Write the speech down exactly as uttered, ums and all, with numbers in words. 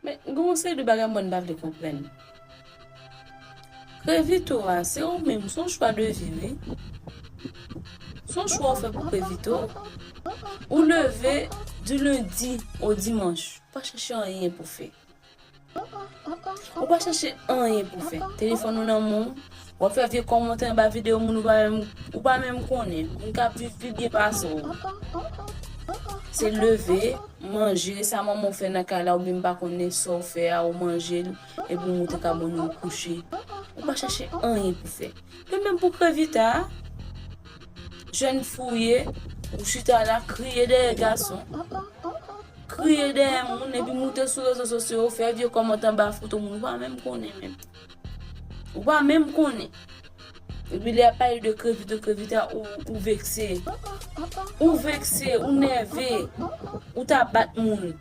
Men gen yon seri de bagay mwen pa vle konprann. Krevito a, se ou menm, se yon chwa de vi, wi. Se yon chwa ou fè pou krevito. Ou leve di lendi o dimanch. Ou pa chèche anyen pou fè. Ou pa chèche anyen pou fè. Telefòn ou nan men w. W ap fè vye kòmantè anba videyo moun ou pa menm, ou pa menm konnen. Moun k ap viv pi byen pase w. Se leve, manje, sa manman w fè nan kay la, oubyen m pa konnen sa w fè a, ou manje l, epi w moute kab ou, ou kouche. Ou pa chèche anyen pou fè. De menm pou krevita a, jèn fi w ye, ou chita la, kriye dèyè gason. Kriye dèyè moun, epi moute sou rezo sosyo yo, fè vye kòmantè anba foto moun, ou pa menm konnen menm. Ou pa menm konnen. Epi lè y ap pale de krevito, krevita, ou, ou vekse. Ou vekse, ou nève, ou ta bat moun.